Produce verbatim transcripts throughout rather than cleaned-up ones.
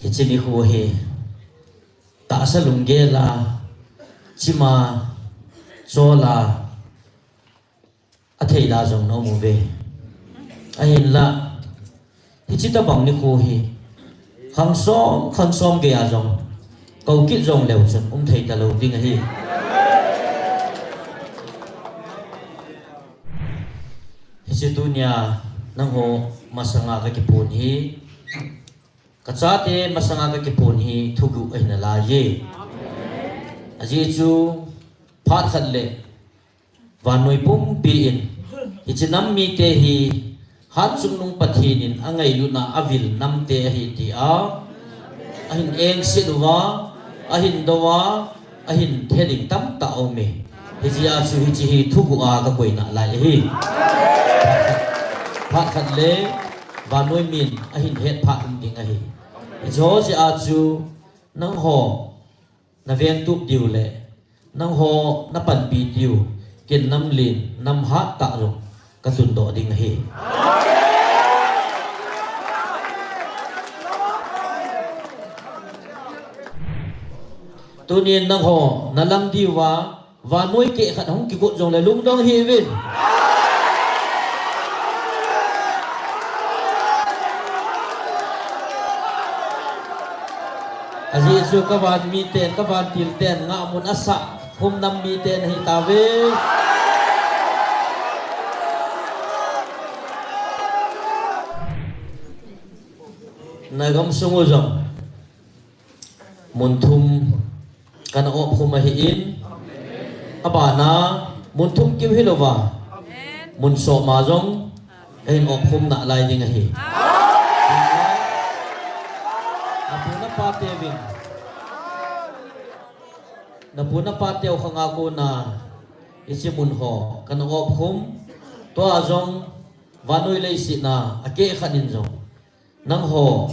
Hiche nikho hi tahsa lunggel a, chim a, chol a, athei da jong na um uve. Ahinla, hiche tabang nikho hi khang som, khang som gei a jong kou kit jong leu chun um thei talou ding ahi. Hiche tunia nangho masanga kakipon hi, kachate masanga kakipon hi thuguh ahi nalaiye. Ajeh chu phat khat le vannoi pumpi in hiche nam mite hi Hatchungnung Pathen in angailutna avil namte ahi tia ahin engset uva, ahin dou a, ahin the ding tamtah aume. Hijeh a chu hiche hi thuguh a kakoi nalai ahi. Phat khat le vannoi min ahin het phat um ding ahi. Hiche ho jeh a chu nangho navengtup diu le nangho napanpi diu, ken namlen namhat tah jong katundoh ding ahi. Tunin nangho nalang diuva vannoi keh khat hung kigot jongle lungdong hih uvin. Ajeh chu kavan miten, kavantil ten ngahmun asah khum nam miten ahitauve. Nagamsung u jong mun thum kana op khum ahin, abana mun thum kim hilouva mun som a jong kahin op khum nalai ding ahi. Napu napateuvin, napu napateu khanga kona hiche mun ho kana op khum, tua jong vannoi leiset a akeh khat in jong nangho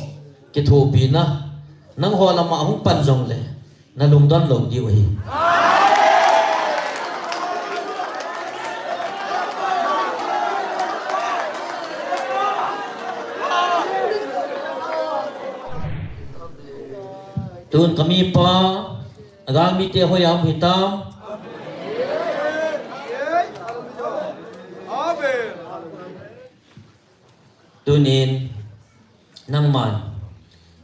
kithopina, nangho lama hung pan jongle nalungdon lou diu ahi. Tun kamipa, nagalmite hoiya um hitam. Tunin nangman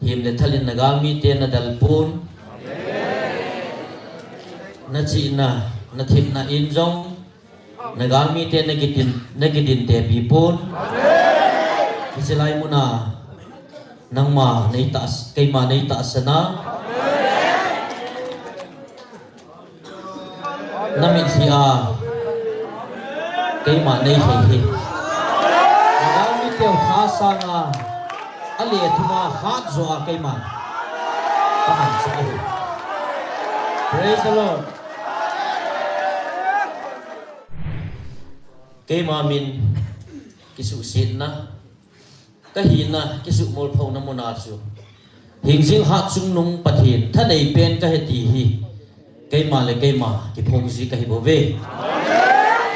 him le thalin nagalmite nadalpon, nachihna, nathepna in jong nagalmite nakidin, nakidin tepi pon. Hiche lai muna nangma neitah, keima neitahsan a, namitlhi a keima neihei hi. Nagalmiteu tha sanga alethuh a hatjo a keima kahansah ahi. Praise the Lord. Keima min kisuhsetna, kahina kisuhmolphouna muna chu hingjing Hatchungnung Pathen thanei pen kahi ti hi keima le keima kiphongji kahibouve.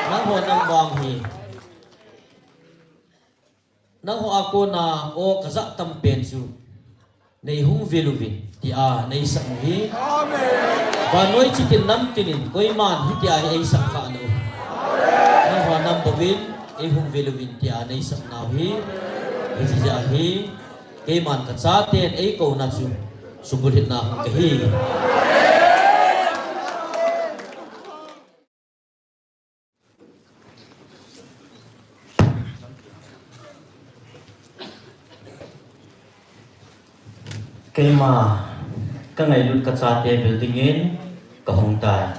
Nangho nangvang hi nangho a kona o kajah tam pen chu neihung vil uvin tia neisah u hi. Vannoi chitin namtin in koiman hitia hi eisah khalou. Nangho nambouvin eihung vil uvin tia neisah nau hi. Hiche jeh a hi keiman kachaten eikouna chu sumil lhitna hung kahi. Keima kangailut kachate building in kahung tai.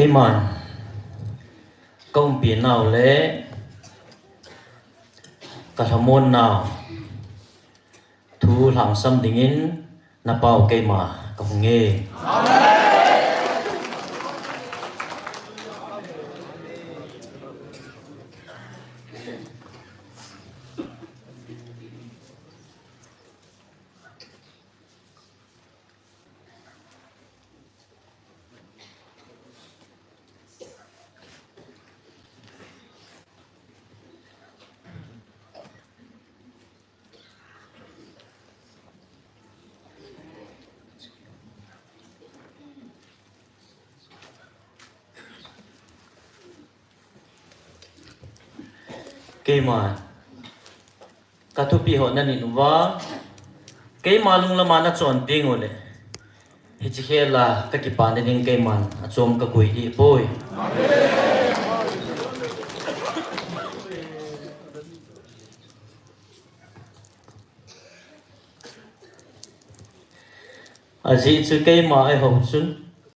Keiman ka umpi nau le ka lhamon nau thu lhangsam dingin na pau keima ka hung e. Keima ka thupi ho na nit uva, keima lunglam a na chon ding u le, hiche khel a ka kipa na ding keiman achom ka koi dih poi. Ajeh chu keima eiho chun